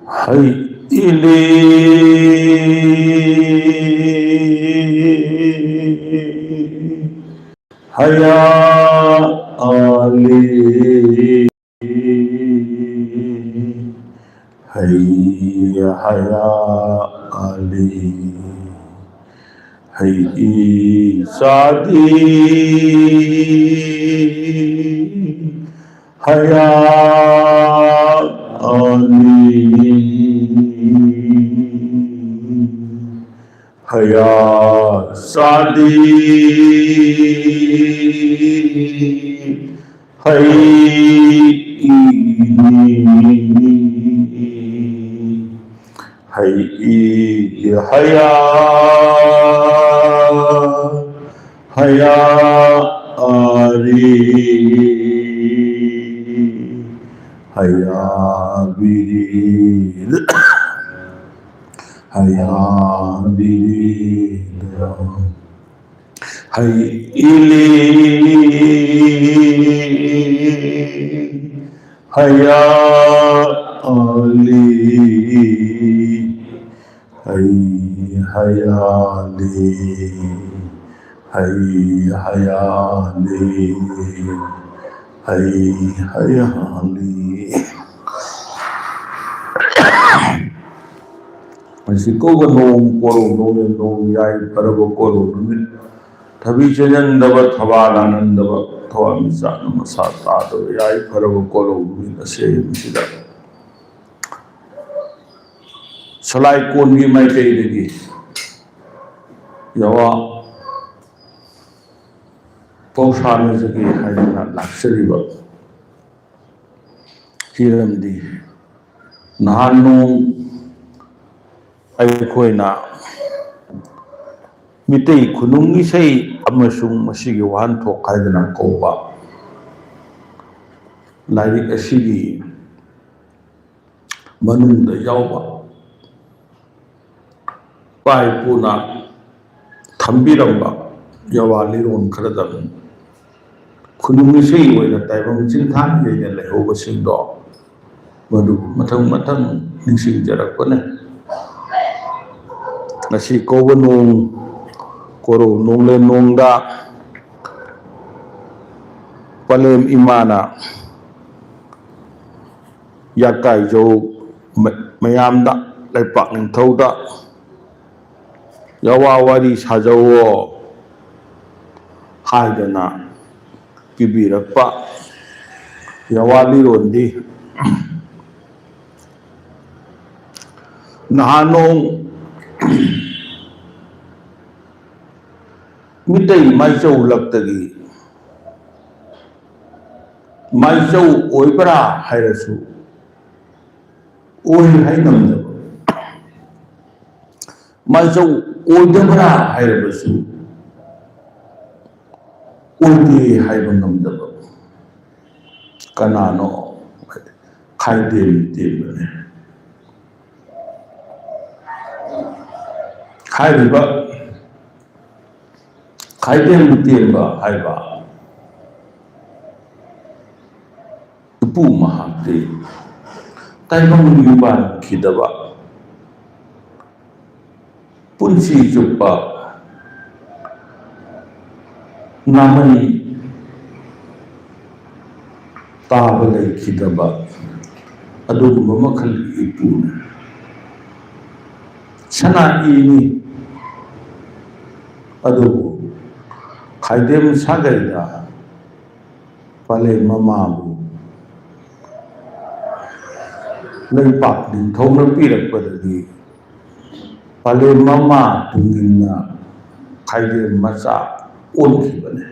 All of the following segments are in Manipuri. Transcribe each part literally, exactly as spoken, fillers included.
ꯍꯩ ꯏꯂꯤ ꯍꯌꯥ ꯑꯂꯤ ꯍꯩ ꯍꯌꯥ ꯑꯂꯤ ꯍꯩ ꯏ ꯆꯥꯗꯤ ꯍꯌꯥ ꯑꯂꯤ ꯍꯌꯥ ꯆꯥꯗꯤ ꯍꯩ ꯏꯅꯤ ꯍꯩ ꯏ ꯍꯌꯥ ꯍꯌꯥ ꯑꯔꯤ ꯍꯌꯥ ꯕꯤꯔꯤ ꯍꯌꯥ ꯕꯤꯔꯤ ꯍꯩ ꯏꯂꯤ ꯍꯌꯥ ꯑꯂꯤ ꯍꯩ ꯍꯌꯥꯂꯤ ꯍꯩ ꯍꯌꯥꯂꯤ ꯍꯩ ꯍꯌꯥꯂꯤ ꯃꯁꯤ ꯀꯧꯕ ꯅꯣꯡ ꯀꯣꯔꯧ ꯅꯣꯡꯂꯦꯟ ꯅꯣꯡ ꯌꯥꯏ ꯐꯔꯕ ꯀꯣꯔꯧ ꯅꯨꯃꯤꯠ ꯊꯕꯤ ꯆꯦꯟꯖꯟꯗꯕ ꯊꯕꯥ ꯂꯥꯟꯍꯟꯗꯕ ꯊꯋꯥꯟꯃꯤꯆꯥꯛꯅ ꯃꯁꯥ ꯇꯥꯗꯕ ꯌꯥꯏ ꯐꯔꯕ ꯀꯣꯔꯧ ꯅꯨꯃꯤꯠ ꯑꯁꯦꯡꯕꯁꯤꯗ ꯁꯂꯥꯏ ꯀꯣꯟꯒꯤ ꯃꯥꯏꯀꯩꯗꯒꯤ ꯌꯥꯋꯥ ꯄꯧꯁꯥꯅꯖꯒꯦ ꯍꯥꯏꯗꯨꯅ ꯂꯥꯛꯆꯔꯤꯕ ꯍꯤꯔꯝꯗꯤ ꯅꯍꯥꯟ ꯅꯣꯡ ꯑꯩꯈꯣꯏꯅ ꯃꯤꯇꯩ ꯈꯨꯅꯨꯡ ꯏꯁꯩ ꯑꯃꯁꯨꯡ ꯃꯁꯤꯒꯤ ꯋꯥꯍꯟꯊꯣꯛ ꯍꯥꯏꯗꯅ ꯀꯧꯕ ꯂꯥꯏꯔꯤꯛ ꯑꯁꯤꯒꯤ ꯃꯅꯨꯡꯗ ꯌꯥꯎꯕ ꯏꯄꯥ ꯏꯄꯨꯅ ꯊꯝꯕꯤꯔꯝꯕ ꯌꯥꯋꯥ ꯂꯤꯔꯣꯟ ꯈꯔꯗꯪ ꯈꯨꯅꯨꯡ ꯏꯁꯩ ꯑꯣꯏꯅ ꯇꯥꯏꯕꯪ ꯆꯤꯟꯊꯥꯡꯒꯤ ꯑꯣꯏꯅ ꯂꯩꯍꯧꯕꯁꯤꯡꯗꯣ ꯃꯗꯨ ꯃꯊꯪ ꯃꯊꯪ ꯅꯤꯡꯁꯤꯡꯖꯔꯛꯄꯅ ꯉꯁꯤ ꯀꯧꯕ ꯅꯣꯡ ꯀꯣꯔꯧ ꯅꯣꯡꯂꯦꯟ ꯅꯣꯡꯗ ꯄꯂꯦꯝ ꯏꯃꯥꯅ ꯌꯥꯀꯥꯏꯖꯧ ꯃ-, ꯃꯌꯥꯝꯗ, ꯂꯩꯄꯥꯛ ꯅꯤꯡꯊꯧꯗ ꯌꯥꯋꯥ ꯋꯥꯔꯤ ꯁꯥꯖꯧꯋꯣ ꯍꯥꯏꯗꯅ ꯄꯤꯕꯤꯔꯛꯄ ꯌꯥꯋꯥ ꯂꯤꯔꯣꯟꯗꯤ ꯅꯍꯥꯟ ꯅꯣꯡ ꯃꯤꯇꯩ ꯃꯥꯏꯆꯧ ꯂꯛꯇꯒꯤ ꯃꯥꯏꯆꯧ ꯑꯣꯏꯕ꯭ꯔꯥ ꯍꯥꯏꯔꯁꯨ ꯑꯣꯏ ꯍꯥꯏ ꯉꯝꯗꯕ, ꯃꯥꯏꯆꯧ ꯑꯣꯏꯗꯕ꯭ꯔꯥ ꯍꯥꯏꯔꯕꯁꯨ ꯑꯣꯏꯗꯦ ꯍꯥꯏꯕ ꯉꯝꯗꯕ ꯀꯅꯥꯅꯣ? ꯈꯥꯏꯗꯦꯝ ꯇꯦꯝꯕꯅꯦ꯫ ꯍꯥꯏꯔꯤꯕ ꯈꯥꯏꯗꯦꯝ ꯇꯦꯝꯕ ꯍꯥꯏꯕ ꯏꯄꯨ ꯃꯍꯥꯛꯇꯤ ꯇꯥꯏꯕꯪ ꯃꯤꯄꯥꯟꯈꯤꯗꯕ, ꯄꯨꯟꯁꯤ ꯆꯨꯞꯄ ꯅꯥꯃꯩ ꯇꯥꯕ ꯂꯩꯈꯤꯗꯕ ꯑꯗꯨꯒꯨꯝꯕ ꯃꯈꯜꯒꯤ ꯏꯄꯨꯅꯤ꯫ ꯁꯅꯥ ꯏꯅꯤ꯫ ꯑꯗꯨꯕꯨ ꯈꯥꯏꯗꯦꯝ ꯁꯥꯒꯩꯗ ꯄꯂꯦꯝ ꯃꯃꯥꯕꯨ ꯂꯩꯄꯥꯛ ꯅꯤꯡꯊꯧꯅ ꯄꯤꯔꯛꯄꯗꯒꯤ ꯄꯂꯦꯝ ꯃꯃꯥ ꯇꯨꯡꯏꯟꯅ ꯈꯥꯏꯗꯦꯝ ꯃꯆꯥ ꯑꯣꯟꯈꯤꯕꯅꯤ꯫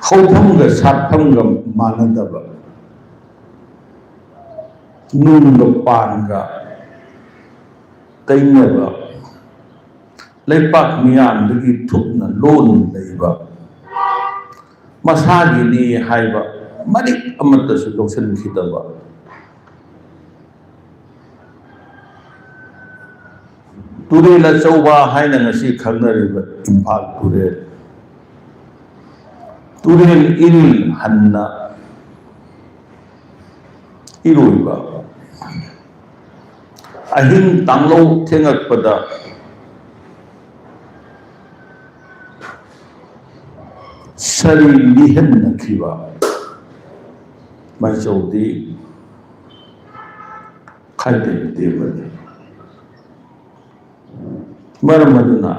ꯍꯧꯐꯝꯒ ꯁꯥꯠꯐꯝꯒ ꯃꯥꯟꯅꯗꯕ, ꯅꯨꯡꯒ ꯄꯥꯟꯒ ꯇꯩꯅꯕ, ꯂꯩꯄꯥꯛ ꯃꯤꯌꯥꯝꯗꯒꯤ ꯊꯨꯞꯅ ꯂꯣꯟ ꯂꯩꯕ, ꯃꯁꯥꯒꯤꯅꯤ ꯍꯥꯏꯕ ꯃꯔꯤꯛ ꯑꯃꯠꯇꯁꯨ ꯂꯧꯁꯤꯟꯈꯤꯗꯕ, ꯇꯨꯔꯦꯜ ꯑꯆꯧꯕ ꯍꯥꯏꯅ ꯉꯁꯤ ꯈꯪꯅꯔꯤꯕ ꯏꯝꯐꯥꯜ ꯇꯨꯔꯦꯜ, ꯇꯨꯔꯦꯜ ꯏꯔꯤꯜ ꯍꯟꯅ ꯏꯔꯣꯏꯕ꯫ ꯑꯍꯤꯡ ꯇꯥꯡꯂꯧ ꯊꯦꯡꯉꯛꯄꯗ ꯁꯔꯤ ꯂꯤꯍꯟꯅꯈꯤꯕ ꯃꯥꯏꯆꯧꯗꯤ ꯈꯥꯏꯗꯦꯛꯇꯦꯕꯅꯤ꯫ ꯃꯔꯝ ꯑꯗꯨꯅ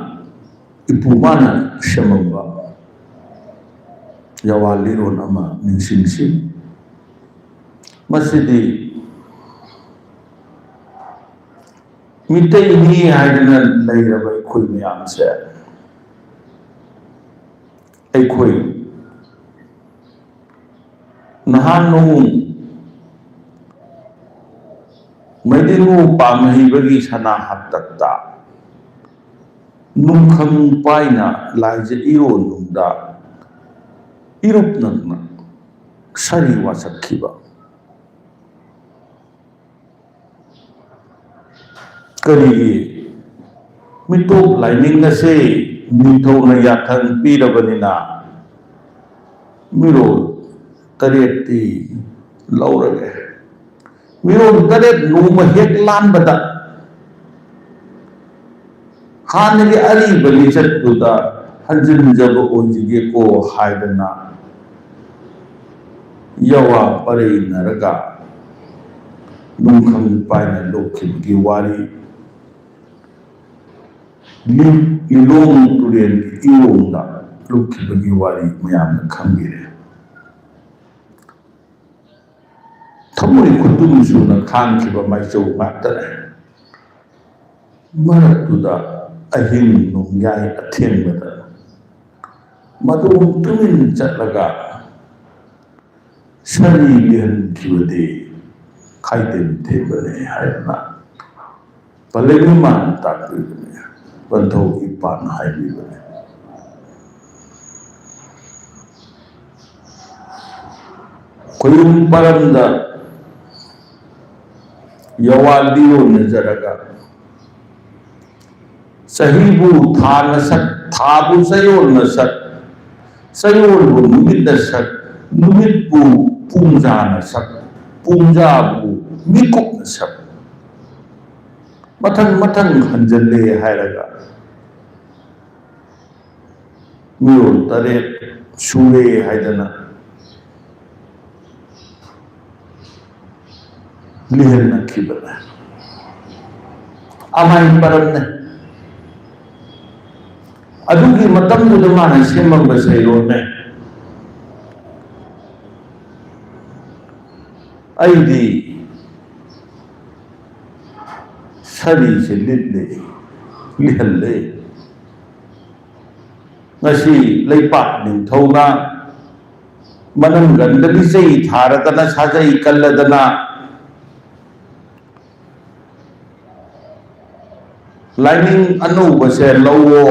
ꯏꯄꯨ ꯃꯥꯅ ꯁꯦꯝꯃꯝꯕ ꯌꯥꯋꯥ ꯂꯤꯔꯣꯟ ꯑꯃ ꯅꯤꯡꯁꯤꯡꯁꯤ꯫ ꯃꯁꯤꯗꯤ ꯃꯤꯇꯩꯅꯤ ꯍꯥꯏꯗꯅ ꯂꯩꯔꯕ ꯑꯩꯈꯣꯏ ꯃꯌꯥꯝꯁꯦ, ꯑꯩꯈꯣꯏ ꯅꯍꯥꯟ ꯅꯣꯡ ꯃꯩꯗꯤꯡꯉꯨ ꯄꯥꯝꯍꯩꯕꯒꯤ ꯁꯅꯥ ꯍꯥꯛꯇꯛꯇ ꯅꯨꯡꯈꯪ ꯄꯥꯏꯅ ꯂꯥꯏꯖ ꯏꯔꯣꯟꯅꯨꯡꯗ ꯏꯔꯨꯞ ꯅꯛꯅ ꯁꯥꯔꯤ ꯋꯥꯁꯛꯈꯤꯕ꯫ ꯀꯔꯤꯒꯤ ꯃꯤꯇꯣꯞ ꯂꯥꯏꯅꯤꯡ ꯑꯁꯦ ꯅꯤꯡꯊꯧꯅ ꯌꯥꯊꯪ ꯄꯤꯔꯕꯅꯤꯅ ꯃꯤꯔꯣꯜ ꯇꯔꯦꯠꯇꯤ ꯂꯧꯔꯒꯦ꯫ ꯃꯤꯔꯣꯜ ꯇꯔꯦꯠ ꯅꯣꯡꯃ ꯍꯦꯛ ꯂꯥꯟꯕꯗ ꯍꯥꯟꯅꯒꯤ ꯑꯔꯤꯕ ꯂꯤꯆꯠꯇꯨꯗ ꯍꯟꯖꯤꯟꯖꯕ ꯑꯣꯏꯖꯒꯦꯀꯣ ꯍꯥꯏꯗꯅ ꯌꯥꯋꯥ ꯄꯔꯩꯅꯔꯒ ꯅꯨꯡꯈꯪ ꯄꯥꯏꯅ ꯂꯣꯛꯈꯤꯕꯒꯤ ꯋꯥꯔꯤ, ꯂꯤ-, ꯂꯤꯂꯣꯡ ꯇꯨꯔꯦꯜꯒꯤ ꯏꯔꯣꯡꯗ ꯂꯨꯞꯈꯤꯕꯒꯤ ꯋꯥꯔꯤ ꯃꯌꯥꯝꯅ ꯈꯪꯕꯤꯔꯦ꯫ ꯊꯃꯣꯏ ꯈꯨꯇꯨꯝ ꯁꯨꯅ ꯈꯥꯡꯈꯤꯕ ꯃꯥꯏꯆꯧ ꯉꯥꯛꯇꯅꯦ꯫ ꯃꯔꯛꯇꯨꯗ ꯑꯍꯤꯡ ꯅꯣꯡꯌꯥꯏ ꯑꯊꯦꯡꯕꯗ ꯃꯇꯣꯝ ꯇꯨꯃꯤꯟ ꯆꯠꯂꯒ ꯁꯔꯤ ꯂꯤꯍꯟꯈꯤꯕꯗꯤ ꯈꯥꯏꯗꯦꯝ ꯊꯦꯝꯕꯅꯤ ꯍꯥꯏꯗꯅ ꯄꯂꯦꯝ ꯏꯃꯥꯅ ꯇꯥꯛꯄꯤꯕꯅꯤ, ꯄꯟꯊꯧ ꯏꯄꯥꯅ ꯍꯥꯏꯕꯤꯕꯅꯤ꯫ ꯈꯣꯏꯔꯨꯝ ꯄꯥꯔꯝꯗ ꯌꯋꯥ ꯂꯤꯔꯣꯟꯅꯖꯔꯒ ꯆꯍꯤꯕꯨ ꯊꯥꯅ ꯁꯛ, ꯊꯥꯕꯨ ꯆꯌꯣꯜꯅ ꯁꯛ, ꯆꯌꯣꯜꯕꯨ ꯅꯨꯃꯤꯠꯅ ꯁꯛ, ꯅꯨꯃꯤꯠꯄꯨ ꯄꯨꯡꯖꯥꯅ ꯁꯛ, ꯄꯨꯡꯖꯥꯕꯨ ꯃꯤꯀꯨꯞꯅ ꯁꯛ꯫ ꯃꯊꯪ ꯃꯊꯪ ꯍꯟꯖꯤꯜꯂꯦ ꯍꯥꯏꯔꯒ ꯃꯤꯔꯣꯜ ꯇꯔꯦꯠ ꯁꯨꯔꯦ ꯍꯥꯏꯗꯅ ꯂꯤꯍꯟꯅꯈꯤꯕꯅꯦ꯫ ꯑꯃꯥꯏ ꯄꯔꯝꯅꯦ꯫ ꯑꯗꯨꯒꯤ ꯃꯇꯝꯗꯨꯗ ꯃꯥꯅ ꯁꯦꯝꯃꯝꯕ ꯁꯩꯔꯣꯜꯅꯦ꯫ ꯑꯩꯗꯤ ꯁꯔꯤꯁꯦ ꯂꯤꯠꯂꯦ, ꯂꯤꯍꯜꯂꯦ꯫ ꯉꯁꯤ ꯂꯩꯄꯥꯛ ꯅꯤꯡꯊꯧꯅ ꯃꯅꯪꯒꯟꯗ ꯂꯤꯆꯩ ꯊꯥꯔꯗꯅ ꯁꯥꯖꯩ ꯀꯜꯂꯗꯅ ꯂꯥꯏꯅꯤꯡ ꯑꯅꯧꯕꯁꯦ ꯂꯧꯋꯣ,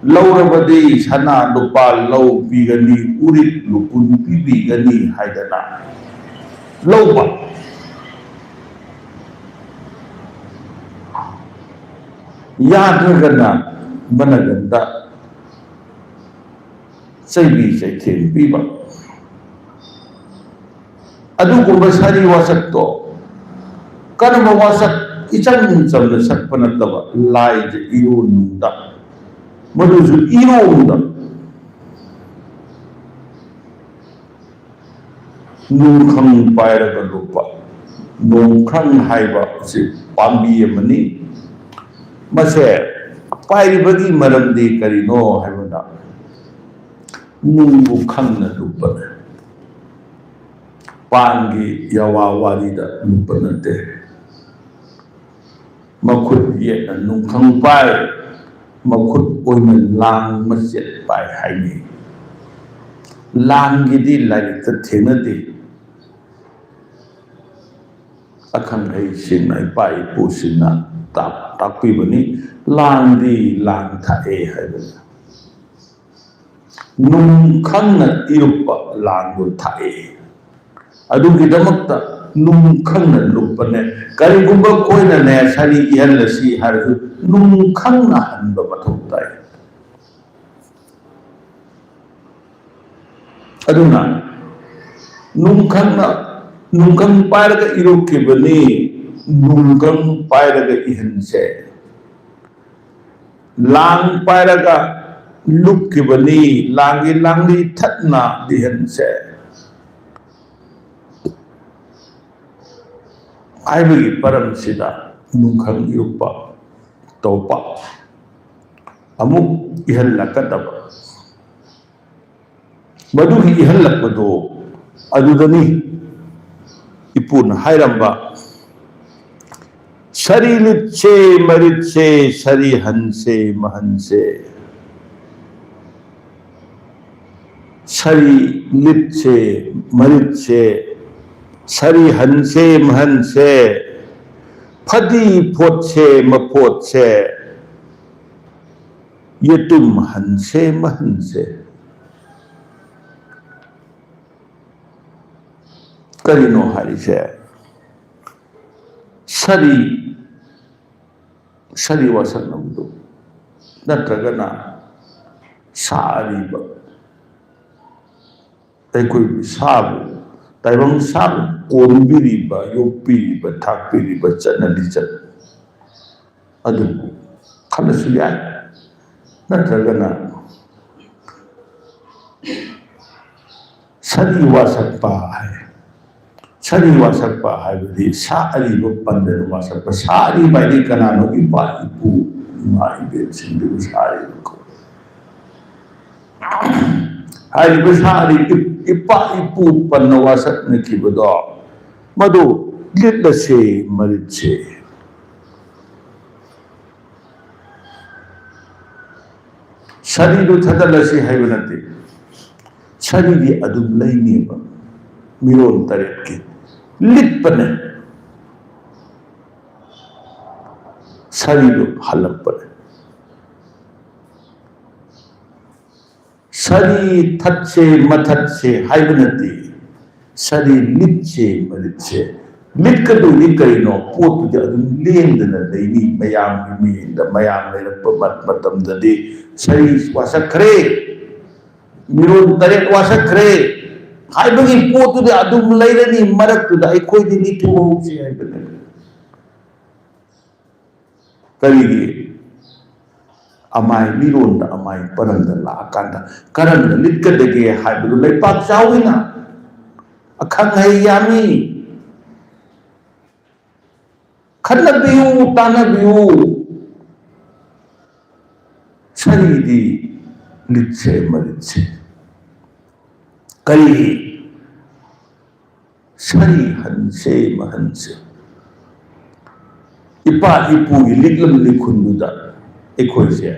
ꯂꯧꯔꯕꯗꯤ ꯁꯅꯥ ꯂꯨꯄꯥ ꯂꯧ ꯄꯤꯒꯅꯤ, ꯎꯔꯤꯛ ꯂꯨꯀꯨꯟ ꯄꯤꯕꯤꯒꯅꯤ ꯍꯥꯏꯗꯅ ꯂꯧꯕ꯫ ꯌꯥꯗ꯭ꯔꯒꯅ ꯃꯅꯒꯟꯗ ꯆꯩꯕꯤ ꯆꯩꯊꯦꯡ ꯄꯤꯕ꯫ ꯑꯗꯨꯒꯨꯝꯕ ꯁꯥꯔꯤ ꯋꯥꯁꯛꯇꯣ ꯀꯔꯝꯕ ꯋꯥꯁꯛ? ꯏꯆꯝ ꯆꯝꯅ ꯁꯛꯄ ꯅꯠꯇꯕ, ꯂꯥꯏꯒꯤ ꯏꯔꯣꯟꯅꯨꯡꯗ, ꯃꯗꯨꯁꯨ ꯏꯔꯣꯡꯗ ꯅꯣꯡꯈꯪ ꯄꯥꯏꯔꯒ ꯂꯨꯞꯄ꯫ ꯅꯣꯡꯈꯪ ꯍꯥꯏꯕ ꯑꯁꯤ ꯄꯥꯝꯕꯤ ꯑꯃꯅꯤ꯫ ꯃꯁꯦ ꯄꯥꯏꯔꯤꯕꯒꯤ ꯃꯔꯝꯗꯤ ꯀꯔꯤꯅꯣ ꯍꯥꯏꯕꯗ, ꯅꯨꯡꯕꯨ ꯈꯪꯅ ꯂꯨꯞꯄꯅ ꯄꯥꯟꯒꯤ ꯌꯥꯋꯥ ꯋꯥꯔꯤꯗ ꯂꯨꯞꯄ ꯅꯠꯇꯦ꯫ ꯃꯈꯨꯠ ꯌꯦꯠꯅ ꯅꯨꯡꯈꯪ ꯄꯥꯏ, ꯃꯈꯨꯠ ꯑꯣꯏꯅ ꯂꯥꯡ ꯃꯆꯦꯠ ꯄꯥꯏ ꯍꯥꯏꯅꯩ꯫ ꯂꯥꯡꯒꯤꯗꯤ ꯂꯥꯏꯔꯤꯛꯇ ꯊꯦꯡꯅꯗꯦ꯫ ꯑꯈꯪ ꯑꯍꯩꯁꯤꯡꯅ, ꯏꯄꯥ ꯏꯄꯨꯁꯤꯡꯅ ꯇꯥꯛ-, ꯇꯥꯛꯄꯤꯕꯅꯤ꯫ ꯂꯥꯡꯗꯤ ꯂꯥꯡ ꯊꯥꯛꯑꯦ ꯍꯥꯏꯕꯅꯤ꯫ ꯅꯨꯡ ꯈꯪꯅ ꯏꯔꯨꯞꯄ ꯂꯥꯡꯗꯣ ꯊꯥꯛꯑꯦ꯫ ꯑꯗꯨꯒꯤꯗꯃꯛꯇ ꯅꯨꯡ ꯈꯪꯅ ꯂꯨꯞꯄꯅꯦ꯫ ꯀꯔꯤꯒꯨꯝꯕ ꯑꯩꯈꯣꯏꯅꯅꯦ ꯁꯥꯔꯤ ꯏꯍꯜꯂꯁꯤ ꯍꯥꯏꯔꯁꯨ ꯅꯨꯡ ꯈꯪꯅ ꯍꯟꯕ ꯃꯊꯧ ꯇꯥꯏ꯫ ꯑꯗꯨꯅ ꯅꯨꯡꯈꯪꯅ, ꯅꯨꯡꯈꯪ ꯄꯥꯏꯔꯒ ꯏꯔꯨꯞꯈꯤꯕꯅꯤ, ꯅꯨꯡꯈꯪ ꯄꯥꯏꯔꯒ ꯏꯍꯟꯁꯦ꯫ ꯂꯥꯡ ꯄꯥꯏꯔꯒ ꯂꯨꯞꯈꯤꯕꯅꯤ, ꯂꯥꯡꯒꯤ ꯂꯥꯡꯂꯤ ꯊꯠꯅ ꯂꯤꯍꯟꯁꯦ ꯍꯥꯏꯕꯒꯤ ꯄꯔꯝꯁꯤꯗ ꯅꯨꯡꯈꯪ ꯏꯔꯨꯞꯄ ꯇꯧꯕ ꯑꯃꯨꯛ ꯏꯍꯜꯂꯛꯀꯗꯕ꯫ ꯃꯗꯨꯒꯤ ꯏꯍꯜꯂꯛꯄꯗꯣ ꯑꯗꯨꯗꯅꯤ ꯏꯄꯨꯅ ꯍꯥꯏꯔꯝꯕ, "ꯁꯔꯤ ꯂꯤꯠꯁꯦ ꯃꯔꯤꯠꯁꯦ, ꯁꯔꯤ ꯍꯟꯁꯦ ꯃꯍꯟꯁꯦ, ꯁꯔꯤ ꯂꯤꯠꯁꯦ ꯃꯔꯤꯠꯁꯦ, ꯁꯔꯤ ꯍꯟꯁꯦ ꯃꯍꯟꯁꯦ, ꯐꯗꯤ ꯐꯣꯠꯁꯦ ꯃꯐꯣꯠꯁꯦ, ꯌꯦꯇꯨꯝ ꯍꯟꯁꯦ ꯃꯍꯟꯁꯦ"꯫ ꯀꯔꯤꯅꯣ ꯍꯥꯏꯔꯤꯁꯦ? ꯁꯥꯔꯤ, ꯁꯥꯔꯤ ꯋꯥꯁꯛꯅꯕꯗꯨ ꯅꯠꯇ꯭ꯔꯒꯅ ꯁꯥ ꯑꯔꯤꯕ, ꯑꯩꯈꯣꯏ ꯁꯥꯕꯨ, ꯇꯥꯏꯕꯪ ꯁꯥꯕꯨ ꯀꯣꯟꯕꯤꯔꯤꯕ, ꯌꯣꯛꯄꯤꯔꯤꯕ, ꯊꯥꯛꯄꯤꯔꯤꯕ ꯆꯠꯅ ꯂꯤꯆꯠ ꯑꯗꯨꯕꯨ ꯈꯜꯂꯁꯨ ꯌꯥꯏ꯫ ꯅꯠꯇ꯭ꯔꯒꯅ ꯁꯥꯔꯤ ꯋꯥꯁꯛꯄ ꯍꯥꯏ꯫ ꯁꯥꯔꯤ ꯋꯥꯁꯛꯄ ꯍꯥꯏꯕꯗꯤ ꯁꯥ ꯑꯔꯤꯕ ꯄꯟꯗꯅ ꯋꯥꯁꯛꯄ꯫ ꯁꯥ ꯑꯔꯤꯕ ꯍꯥꯏꯗꯤ ꯀꯅꯥꯅꯣ? ꯏꯄꯥ ꯏꯄꯨ, ꯏꯃꯥ ꯏꯕꯦꯟꯁꯤꯡꯗꯨꯕꯨ ꯁꯥ ꯑꯔꯤꯕ ꯀꯧꯏ꯫ ꯍꯥꯏꯔꯤꯕ ꯁꯥ ꯑꯔꯤꯕ ꯏꯄꯥ ꯏꯄꯨ ꯄꯟꯅ ꯋꯥꯁꯛꯅꯈꯤꯕꯗꯣ, ꯃꯗꯨ ꯂꯤꯠꯂꯁꯦ ꯃꯔꯤꯠꯁꯦ꯫ ꯁꯥꯔꯤꯗꯨ ꯊꯥꯗꯠꯂꯁꯤ ꯍꯥꯏꯕ ꯅꯠꯇꯦ꯫ ꯁꯥꯔꯤꯗꯤ ꯑꯗꯨꯝ ꯂꯩꯅꯦꯕ꯫ ꯃꯤꯔꯣꯟ ꯇꯔꯦꯠꯀꯤ ꯂꯤꯠꯄꯅꯦ꯫ ꯁꯥꯔꯤꯗꯨ ꯍꯜꯂꯛꯄꯅꯦ꯫ ꯁꯥꯔꯤ ꯊꯠꯁꯦ ꯃꯊꯠꯁꯦ ꯍꯥꯏꯕ ꯅꯠꯇꯦ꯫ ꯁꯥꯔꯤ ꯂꯤꯠꯁꯦ ꯃꯔꯤꯠꯁꯦ꯫ ꯂꯤꯠꯀꯗꯣꯏꯅꯤ ꯀꯔꯤꯅꯣ? ꯄꯣꯠꯇꯨꯗꯤ ꯑꯗꯨꯝ ꯂꯦꯡꯗꯅ ꯂꯩꯅꯤ꯫ ꯃꯌꯥꯝꯒꯤ ꯃꯤꯠꯌꯦꯡꯗ, ꯃꯌꯥꯝ ꯂꯩꯔꯛꯄ ꯃ-, ꯃꯇꯝꯗꯗꯤ ꯁꯥꯔꯤ ꯋꯥꯁꯛꯈ꯭ꯔꯦ꯫ ꯃꯤꯔꯣꯟ ꯇꯔꯦꯠ ꯋꯥꯁꯛꯈ꯭ꯔꯦ ꯍꯥꯏꯕꯒꯤ ꯄꯣꯠꯇꯨꯗꯤ ꯑꯗꯨꯝ ꯂꯩꯔꯅꯤ, ꯃꯔꯛꯇꯨꯗ ꯑꯩꯈꯣꯏꯗꯤ ꯂꯤꯊꯣꯛꯍꯧꯁꯤ ꯍꯥꯏꯕꯅꯦ꯫ ꯀꯔꯤꯒꯤ? ꯑꯃꯥꯏ ꯃꯤꯔꯣꯟꯗ, ꯑꯃꯥꯏ ꯄꯔꯝꯗ ꯂꯥꯛꯑꯀꯥꯟꯗ ꯀꯔꯝꯅ ꯂꯤꯠꯀꯗꯒꯦ ꯍꯥꯏꯕꯗꯨ ꯂꯩꯄꯥꯛ ꯆꯥꯎꯏꯅ, ꯑꯈꯪ ꯑꯍꯩ ꯌꯥꯝꯃꯤ꯫ ꯈꯟꯅꯕꯤꯌꯨ, ꯇꯥꯟꯅꯕꯤꯌꯨ꯫ ꯁꯔꯤꯗꯤ ꯂꯤꯠꯁꯦ ꯃꯔꯤꯠꯁꯦ꯫ ꯀꯔꯤ? ꯁꯔꯤ ꯍꯟꯁꯦ ꯃꯍꯟꯁꯦ꯫ ꯏꯄꯥ ꯏꯄꯨꯒꯤ ꯂꯤꯛꯂꯝ ꯂꯤꯈꯨꯟꯗꯨꯗ ꯑꯩꯈꯣꯏꯁꯦ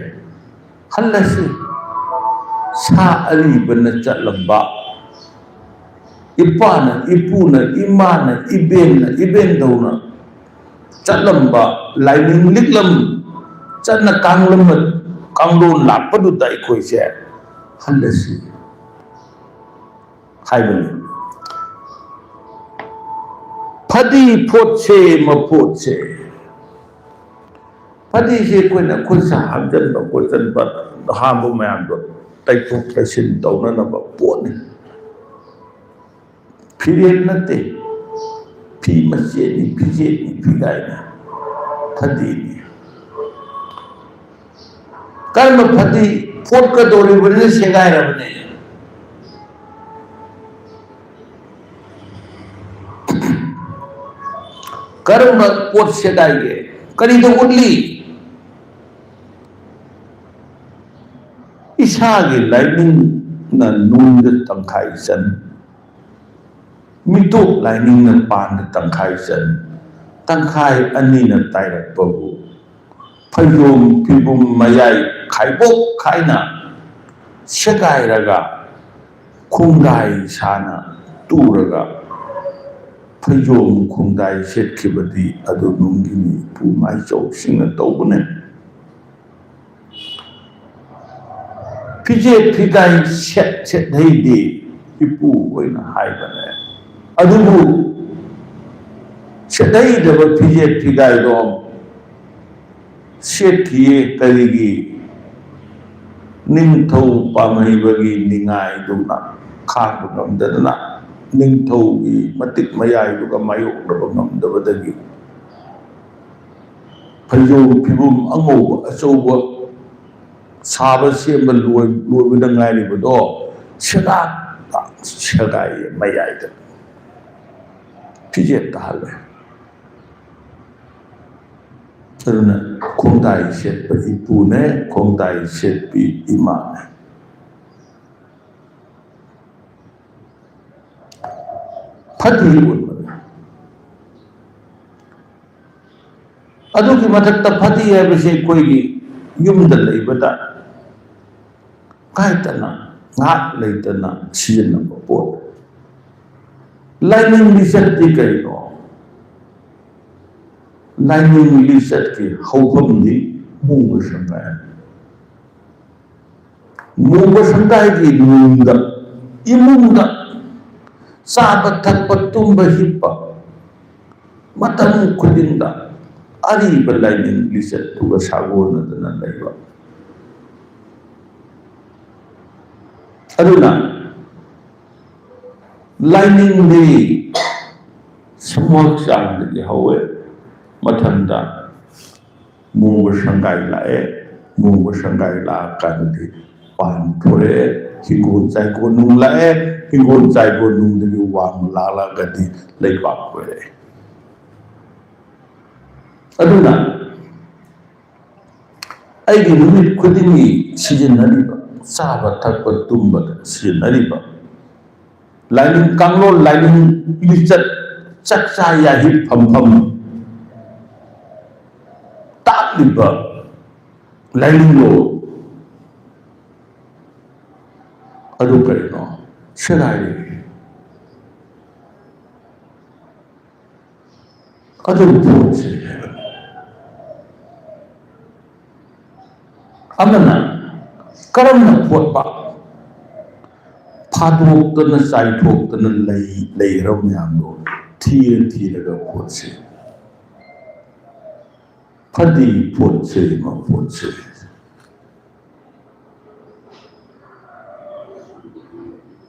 ꯍꯜꯂꯁꯤ꯫ ꯁꯥ ꯑꯔꯤꯕꯅ ꯆꯠꯂꯝꯕ, ꯏꯄꯥꯅ, ꯏꯄꯨꯅ, ꯏꯃꯥꯅ, ꯏꯕꯦꯟꯅ, ꯏꯕꯦꯟꯗꯧꯅ ꯆꯠꯂꯝꯕ ꯂꯥꯏꯅꯤꯡ ꯂꯤꯛꯂꯝ ꯆꯠꯅ ꯀꯥꯡꯂꯝ, ꯀꯥꯡꯂꯣꯟ ꯂꯥꯛꯄꯗꯨꯗ ꯑꯩꯈꯣꯏꯁꯦ ꯍꯜꯂꯁꯤ ꯍꯥꯏꯕꯅꯤ꯫ ꯐꯗꯤ ꯐꯣꯠꯁꯦ ꯃꯐꯣꯠꯁꯦ꯫ ꯐꯗꯤꯁꯦ ꯑꯩꯈꯣꯏꯅ ꯈꯨꯠ ꯁꯥ ꯍꯥꯝꯖꯟꯕ ꯈꯣꯠꯆꯟꯕ, ꯍꯥꯝꯕ ꯃꯌꯥꯝꯗꯣ ꯇꯩꯊꯣꯛ ꯇꯩꯁꯤꯟ ꯇꯧꯅꯅꯕ ꯄꯣꯠꯅꯤ꯫ ꯐꯤꯔꯦꯜ ꯅꯠꯇꯦ, ꯐꯤ ꯃꯆꯦꯠꯅꯤ, ꯐꯤꯖꯦꯠꯅꯤ, ꯐꯤꯒꯥꯏꯅꯤ, ꯐꯗꯤꯅꯤ꯫ ꯀꯔꯝꯕ ꯐꯗꯤ? ꯐꯣꯠꯀꯗꯧꯔꯤꯕꯅꯤꯅ ꯁꯦꯒꯥꯏꯔꯕꯅꯦ꯫ ꯀꯔꯝꯕ ꯄꯣꯠ ꯁꯦꯒꯥꯏꯒꯦ? ꯀꯔꯤꯗ ꯎꯠꯂꯤ? ꯏꯁꯥꯒꯤ ꯂꯥꯏꯅꯤꯡꯅ ꯅꯨꯡꯗ ꯇꯪꯈꯥꯏ ꯆꯟ, ꯃꯤꯇꯣꯞ ꯂꯥꯏꯅꯤꯡꯅ ꯄꯥꯟꯗ ꯇꯪꯈꯥꯏ ꯆꯟ, ꯇꯪꯈꯥꯏ ꯑꯅꯤꯅ ꯇꯥꯏꯔꯛꯄꯕꯨ ꯐꯩꯖꯣꯝ ꯐꯤꯕꯨꯝ ꯃꯌꯥꯏ ꯈꯥꯏꯕꯣꯛ ꯈꯥꯏꯅ ꯁꯦꯒꯥꯏꯔꯒ ꯈꯣꯡꯗꯥꯏ ꯁꯥꯅ ꯇꯨꯔꯒ ꯐꯩꯖꯣꯝ ꯈꯣꯡꯗꯥꯏ ꯁꯦꯠꯈꯤꯕꯗꯤ ꯑꯗꯨ ꯅꯨꯡꯒꯤ ꯃꯤꯄꯨ ꯃꯥꯏꯆꯧꯁꯤꯡꯅ ꯇꯧꯕꯅꯦ꯫ ꯐꯤꯖꯦꯠ ꯐꯤꯒꯥꯏ ꯁꯦꯠ ꯁꯦꯠꯍꯩꯗꯦ ꯏꯄꯨ ꯑꯣꯏꯅ ꯍꯥꯏꯕꯅꯦ꯫ ꯑꯗꯨꯕꯨ ꯁꯦꯠꯍꯩꯗꯕ ꯐꯤꯖꯦꯠ ꯐꯤꯒꯥꯏꯗꯣ ꯁꯦꯠꯈꯤꯌꯦ꯫ ꯀꯔꯤꯒꯤ? ꯅꯤꯡꯊꯧ ꯄꯥꯝꯍꯩꯕꯒꯤ ꯅꯤꯡꯉꯥꯏꯗꯨꯅ ꯈꯥꯡꯕ ꯉꯝꯗꯗꯅ, ꯅꯤꯡꯊꯧꯒꯤ ꯃꯇꯤꯛ ꯃꯌꯥꯏꯗꯨꯒ ꯃꯥꯌꯣꯛꯅꯕ ꯉꯝꯗꯕꯗꯒꯤ ꯐꯩꯖꯣꯝ ꯐꯤꯕꯨꯝ ꯑꯉꯧꯕ ꯑꯆꯧꯕ ꯁꯥꯕ ꯁꯦꯝꯕ ꯂꯣꯏ-, ꯂꯣꯏꯕꯗ ꯉꯥꯏꯔꯤꯕꯗꯣ ꯁꯦꯒꯥꯛ ꯁꯦꯒꯥꯏ ꯃꯌꯥꯏꯗ ꯐꯤꯖꯦꯠ ꯇꯥꯍꯜꯂꯦ꯫ ꯑꯗꯨꯅ ꯈꯣꯡꯗꯥꯏ ꯁꯦꯠꯄ ꯏꯄꯨꯅꯦ, ꯈꯣꯡꯗꯥꯏ ꯁꯦꯠꯄꯤ ꯏꯃꯥꯅꯦ꯫ ꯐꯗꯤ ꯑꯣꯟꯕꯅꯦ꯫ ꯑꯗꯨꯒꯤ ꯃꯊꯛꯇ ꯐꯗꯤ ꯍꯥꯏꯕꯁꯤ ꯑꯩꯈꯣꯏꯒꯤ ꯌꯨꯝꯗ ꯂꯩꯕꯗ ꯀꯥꯏꯗꯅ ꯉꯥꯏꯍꯥꯛ ꯂꯩꯇꯅ ꯁꯤꯖꯤꯟꯅꯕ ꯄꯣꯠ꯫ ꯂꯥꯏꯅꯤꯡ ꯂꯤꯆꯠꯇꯤ ꯀꯩꯅꯣ? ꯂꯥꯏꯅꯤꯡ ꯂꯤꯆꯠꯀꯤ ꯍꯧꯐꯝꯗꯤ ꯃꯨꯕ ꯁꯪꯒꯥꯏ꯫ ꯃꯨꯕ ꯁꯪꯒꯥꯏꯒꯤ ꯅꯨꯡꯗ, ꯏꯃꯨꯡꯗ ꯆꯥꯕ ꯊꯛꯄ ꯇꯨꯝꯕ ꯍꯤꯞꯄ ꯃꯇꯝ ꯈꯨꯗꯤꯡꯗ ꯑꯔꯤꯕ ꯂꯥꯏꯅꯤꯡ ꯂꯤꯆꯠꯇꯨꯒ ꯁꯥꯒꯣꯟꯅꯗꯅ ꯂꯩꯕ꯫ ꯑꯗꯨꯅ ꯂꯥꯏꯅꯤꯡꯗꯤ ꯁꯃꯨ ꯍꯛꯆꯥꯡꯗꯒꯤ ꯍꯧꯋꯦ꯫ ꯃꯊꯟꯗ ꯃꯨꯕ ꯁꯪꯒꯥꯏ ꯂꯥꯛꯑꯦ꯫ ꯃꯨꯕ ꯁꯪꯒꯥꯏ ꯂꯥꯛꯑꯀꯥꯟꯗꯗꯤ ꯄꯥꯟ ꯊꯣꯔꯛꯑꯦ, ꯍꯤꯡꯒꯣꯜ ꯆꯥꯏꯒꯣꯜ ꯅꯨꯡ ꯂꯥꯛꯑꯦ, ꯍꯤꯡꯒꯣꯜ ꯆꯥꯏꯒꯣꯜ ꯅꯨꯡꯗꯒꯤ ꯋꯥꯡꯃ ꯂꯥꯛꯂꯒꯗꯤ ꯂꯩꯕꯥꯛ ꯑꯣꯏꯔꯛꯑꯦ꯫ ꯑꯗꯨꯅ ꯑꯩꯒꯤ ꯅꯨꯃꯤꯠ ꯈꯨꯗꯤꯡꯒꯤ ꯁꯤꯖꯤꯟꯅꯔꯤꯕ, ꯆꯥꯕ ꯊꯛꯄ ꯇꯨꯝꯕꯗ ꯁꯤꯖꯤꯟꯅꯔꯤꯕ, ꯂꯥꯏꯅꯤꯡ ꯀꯥꯡꯂꯣꯟ, ꯂꯥꯏꯅꯤꯡ ꯂꯤꯆꯠ, ꯆꯥꯛꯆꯥ ꯌꯥꯍꯤꯞ ꯐꯝꯐꯝ ꯇꯥꯛꯂꯤꯕ ꯂꯥꯏꯅꯤꯡꯂꯣ ꯑꯗꯨ ꯀꯔꯤꯅꯣ? ꯁꯦꯒꯥꯏꯔꯦ꯫ ꯑꯗꯨ ꯄꯣꯠꯁꯦ ꯍꯥꯏꯕꯅꯤ꯫ ꯑꯃꯅ ꯀꯔꯝꯅ ꯐꯣꯠꯄ? ꯐꯥꯗꯣꯛꯇꯅ ꯆꯥꯏꯊꯣꯛꯇꯅ ꯂꯩ, ꯂꯩꯈ꯭ꯔꯕ ꯃꯌꯥꯝꯗꯣ ꯊꯤꯔ ꯊꯤꯔꯒ ꯐꯣꯠꯁꯦ꯫ ꯐꯗꯤ ꯐꯣꯠꯁꯦ, ꯃꯐꯣꯠꯁꯦ꯫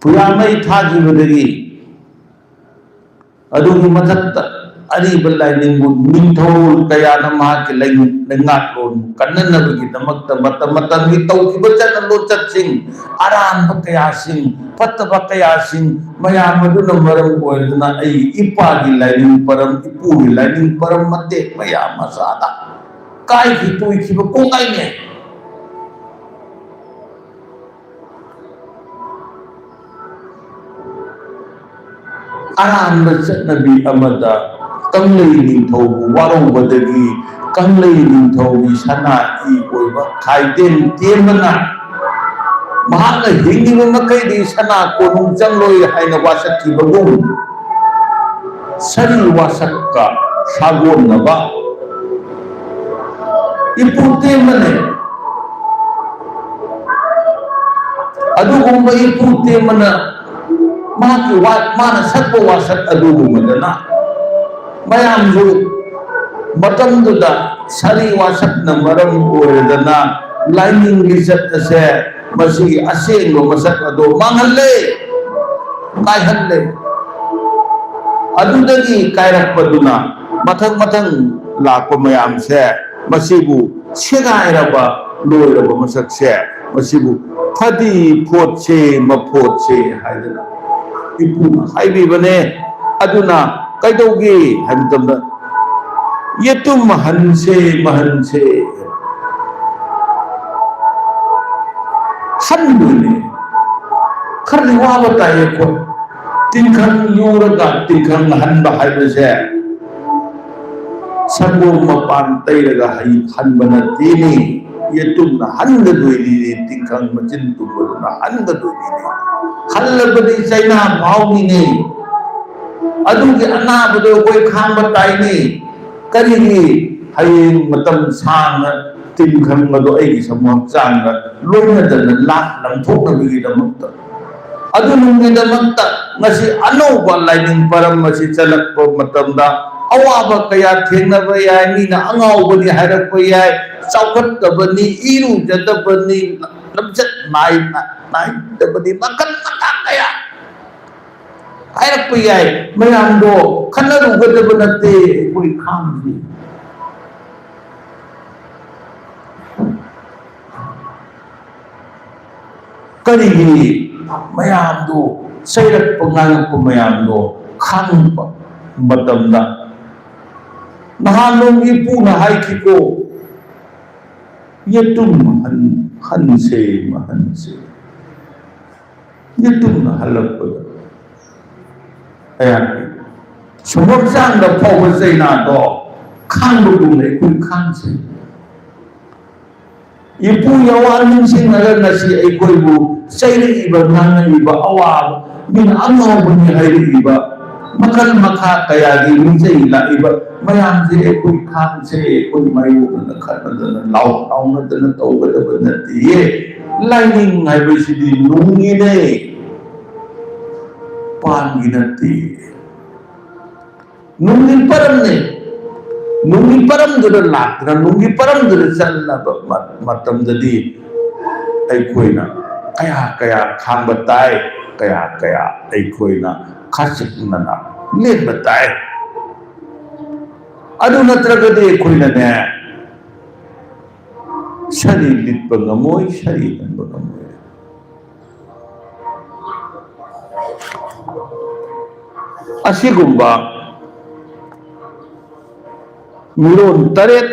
ꯄꯨꯌꯥꯃꯩ ꯊꯥꯈꯤꯕꯗꯒꯤ ꯑꯗꯨꯒꯤ ꯃꯊꯛꯇ ꯑꯔꯤꯕ ꯂꯥꯏꯅꯤꯡꯕꯨ ꯅꯤꯡꯊꯧ ꯀꯌꯥꯅ ꯃꯍꯥꯛꯀꯤ ꯂꯩ-, ꯂꯩꯉꯥꯛꯂꯣꯟꯕꯨ ꯀꯟꯅꯅꯕꯒꯤꯗꯃꯛꯇ ꯃꯇꯝ ꯃꯇꯝꯒꯤ ꯇꯧꯈꯤꯕ ꯆꯠꯅ ꯂꯣꯟꯆꯠꯁꯤꯡ, ꯑꯔꯥꯟꯕ ꯀꯌꯥꯁꯤꯡ, ꯐꯠꯇꯕ ꯀꯌꯥꯁꯤꯡ, ꯃꯌꯥꯝ ꯑꯗꯨꯅ ꯃꯔꯝ ꯑꯣꯏꯗꯨꯅ ꯑꯩ ꯏꯄꯥꯒꯤ ꯂꯥꯏꯅꯤꯡ ꯄꯔꯝ, ꯏꯄꯨꯒꯤ ꯂꯥꯏꯅꯤꯡ ꯄꯔꯝ ꯃꯇꯦꯛ ꯃꯌꯥꯝ ꯃꯆꯥꯗ ꯀꯥꯏꯈꯤ ꯇꯣꯏꯈꯤꯕ ꯀꯣꯡꯒꯥꯏꯅꯦ꯫ ꯑꯔꯥꯟꯕ ꯆꯠꯅꯕꯤ ꯑꯃꯗ ꯀꯪꯂꯩ ꯅꯤꯡꯊꯧꯕꯨ ꯋꯥꯔꯧꯕꯗꯒꯤ ꯀꯪꯂꯩ ꯅꯤꯡꯊꯧꯒꯤ ꯁꯅꯥ ꯏ ꯑꯣꯏꯕ ꯈꯥꯏꯗꯦꯟ ꯇꯦꯝꯕꯅ ꯃꯍꯥꯛꯅ ꯍꯤꯡꯂꯤꯕ ꯃꯈꯩꯗꯤ ꯁꯅꯥ ꯀꯣꯅꯨꯡ ꯆꯪꯂꯣꯏ ꯍꯥꯏꯅ ꯋꯥꯁꯛꯈꯤꯕꯒꯨꯝ, ꯁꯔꯤ ꯋꯥꯁꯛꯀ ꯁꯥꯒꯣꯟꯅꯕ ꯏꯄꯨ ꯇꯦꯝꯕꯅꯦ꯫ ꯑꯗꯨꯒꯨꯝꯕ ꯏꯄꯨ ꯇꯦꯝꯕꯅ ꯃꯍꯥꯛꯀꯤ ꯋꯥ-, ꯃꯥꯅ ꯁꯛꯄ ꯋꯥꯁꯛ ꯑꯗꯨꯒꯨꯝꯕꯗꯅ ꯃꯌꯥꯝꯁꯨ ꯃꯇꯝꯗꯨꯗ ꯁꯥꯔꯤ ꯋꯥꯁꯛꯅ ꯃꯔꯝ ꯑꯣꯏꯔꯗꯅ ꯂꯥꯏꯅꯤꯡ ꯂꯤꯆꯠ ꯑꯁꯦ ꯃꯁꯤꯒꯤ ꯑꯁꯦꯡꯕ ꯃꯁꯛ ꯑꯗꯣ ꯃꯥꯡꯍꯜꯂꯦ, ꯀꯥꯏꯍꯜꯂꯦ꯫ ꯑꯗꯨꯗꯒꯤ ꯀꯥꯏꯔꯛꯄꯗꯨꯅ ꯃꯊꯪ ꯃꯊꯪ ꯂꯥꯛꯄ ꯃꯌꯥꯝꯁꯦ ꯃꯁꯤꯕꯨ ꯁꯦꯒꯥꯏꯔꯕ ꯂꯣꯏꯔꯕ ꯃꯁꯛꯁꯦ ꯃꯁꯤꯕꯨ ꯐꯗꯤ ꯐꯣꯠꯁꯦ ꯃꯐꯣꯠꯁꯦ ꯍꯥꯏꯗꯅ ꯏꯄꯨꯅ ꯍꯥꯏꯕꯤꯕꯅꯦ꯫ ꯑꯗꯨꯅ ꯀꯩꯗꯧꯒꯦ ꯍꯥꯏꯕ ꯃꯇꯝꯗ ꯌꯦꯇꯨꯝ ꯃꯍꯟꯁꯦ ꯃꯍꯟꯁꯦ ꯍꯟꯗꯣꯏꯅꯦ꯫ ꯈꯔꯗꯤ ꯋꯥꯕ ꯇꯥꯏ ꯑꯩꯈꯣꯏ꯫ ꯇꯤꯡꯈꯪ ꯌꯨꯔꯒ ꯇꯤꯡꯈꯪ ꯍꯟꯕ ꯍꯥꯏꯕꯁꯦ ꯁꯪꯒꯣꯝ ꯃꯄꯥꯟ ꯇꯩꯔꯒ ꯍꯩ ꯍꯟꯕ ꯅꯠꯇꯦꯅꯦ꯫ ꯌꯦꯇꯨꯝꯅ ꯍꯟꯒꯗꯣꯏꯅꯤꯅꯦ, ꯇꯤꯡꯈꯪ ꯃꯆꯤꯟ ꯇꯨꯝꯕꯗꯨꯅ ꯍꯟꯒꯗꯣꯏꯅꯤꯅꯦ꯫ ꯍꯜꯂꯕꯗꯤ ꯆꯩꯅꯥ ꯐꯥꯎꯅꯤꯅꯦ꯫ ꯑꯗꯨꯒꯤ ꯑꯅꯥꯕꯗꯣ ꯑꯩꯈꯣꯏ ꯈꯥꯡꯕ ꯇꯥꯏꯅꯦ꯫ ꯀꯔꯤꯒꯤ? ꯍꯌꯦꯡ ꯃꯇꯝ ꯁꯥꯡꯅ ꯇꯤꯟꯈꯪ ꯑꯗꯣ ꯑꯩꯒꯤ ꯁꯃꯨ ꯍꯛꯆꯥꯡꯗ ꯂꯣꯏꯅꯗꯅ ꯂꯥꯛ ꯂꯪꯊꯣꯛꯅꯕꯒꯤꯗꯃꯛꯇ꯫ ꯑꯗꯨꯒꯤꯗꯃꯛꯇ ꯉꯁꯤ ꯑꯅꯧꯕ ꯂꯥꯏꯅꯤꯡ ꯄꯔꯝ ꯑꯁꯤ ꯆꯠꯂꯛꯄ ꯃꯇꯝꯗ ꯑꯋꯥꯕ ꯀꯌꯥ ꯊꯦꯡꯅꯕ ꯌꯥꯏ, ꯃꯤꯅ ꯑꯉꯥꯎꯕꯅꯤ ꯍꯥꯏꯔꯛꯄ ꯌꯥꯏ, ꯆꯥꯎꯈꯠꯇꯕꯅꯤ, ꯏꯔꯨꯖꯗꯕꯅꯤ, ꯂꯝꯆꯠ ꯅꯥꯏ-, ꯅꯥꯏꯗꯕꯗꯤ ꯃꯈꯜ ꯃꯈꯥ ꯀꯌꯥ ꯍꯥꯏꯔꯛꯄ ꯌꯥꯏ꯫ ꯃꯌꯥꯝꯗꯣ ꯈꯠꯅꯔꯨꯒꯗꯕ ꯅꯠꯇꯦ, ꯑꯩꯈꯣꯏ ꯈꯥꯡꯁꯤ꯫ ꯀꯔꯤꯒꯤ ꯃꯌꯥꯝꯗꯨ, ꯆꯩꯔꯛꯄ ꯉꯥꯡꯂꯛꯄ ꯃꯌꯥꯝꯗꯣ ꯈꯥꯡꯕ ꯃꯇꯝꯗ, ꯅꯍꯥꯟ ꯅꯣꯡꯒꯤ ꯏꯄꯨꯅ ꯍꯥꯏꯈꯤꯀꯣ, "ꯌꯦꯇꯨꯝ ꯍꯟ-, ꯍꯟꯁꯦ, ꯃꯍꯟꯁꯦ"꯫ ꯌꯦꯇꯨꯝꯅ ꯍꯜꯂꯛꯄꯗ ꯑꯩꯍꯥꯛꯀꯤ ꯁꯨꯝꯍꯛꯆꯥꯡꯗ ꯐꯥꯎꯕ ꯆꯩꯅꯥꯗꯣ ꯈꯥꯡꯕꯒꯨꯝꯅ ꯑꯩꯈꯣꯏ ꯈꯥꯡꯁꯦ꯫ ꯏꯄꯨꯒꯤ ꯑꯋꯥ ꯅꯤꯡꯁꯤꯡꯂꯒ ꯉꯁꯤ ꯑꯩꯈꯣꯏꯕꯨ ꯆꯩꯔꯛꯏꯕ, ꯉꯥꯡꯉꯛꯏꯕ, ꯑꯋꯥꯕ, ꯃꯤꯅ ꯑꯉꯥꯎꯕꯅꯤ ꯍꯥꯏꯔꯛꯏꯕ, ꯃꯈꯜ ꯃꯈꯥ ꯀꯌꯥꯒꯤ ꯃꯤꯆꯩ ꯂꯥꯛꯏꯕ ꯃꯌꯥꯝꯁꯦ ꯑꯩꯈꯣꯏ ꯈꯥꯡꯁꯦ꯫ ꯑꯩꯈꯣꯏ ꯃꯥꯌꯣꯛꯅꯅ ꯈꯠꯅꯗꯅ ꯂꯥꯎ ꯂꯥꯎꯅꯗꯅ ꯇꯧꯒꯗꯕ ꯅꯠꯇꯦꯌꯦ꯫ ꯂꯥꯏꯅꯤꯡ ꯍꯥꯏꯕꯁꯤꯗꯤ ꯅꯨꯡꯒꯤꯅꯦ, ꯄꯥꯟꯒꯤ ꯅꯠꯇꯦ꯫ ꯅꯨꯡꯒꯤ ꯄꯔꯝꯅꯤ꯫ ꯅꯨꯡꯒꯤ ꯄꯔꯝꯗꯨꯗ ꯂꯥꯛꯇꯅ, ꯅꯨꯡꯒꯤ ꯄꯔꯝꯗꯨꯗ ꯆꯠꯅꯕ ꯃ-, ꯃꯇꯝꯗꯗꯤ ꯑꯩꯈꯣꯏꯅ ꯀꯌꯥ ꯀꯌꯥ ꯈꯥꯡꯕ ꯇꯥꯏ, ꯀꯌꯥ ꯀꯌꯥ ꯑꯩꯈꯣꯏꯅ ꯈꯥꯆꯤꯛꯅꯅ ꯂꯦꯟꯕ ꯇꯥꯏ꯫ ꯑꯗꯨ ꯅꯠꯇ꯭ꯔꯒꯗꯤ ꯑꯩꯈꯣꯏꯅꯅꯦ, ꯁꯔꯤ ꯂꯤꯠꯄ ꯉꯝꯃꯣꯏ, ꯁꯔꯤ ꯍꯟꯕ ꯉꯝꯃꯣꯏ꯫ ꯑꯁꯤꯒꯨꯝꯕ ꯃꯤꯔꯣꯟ ꯇꯔꯦꯠ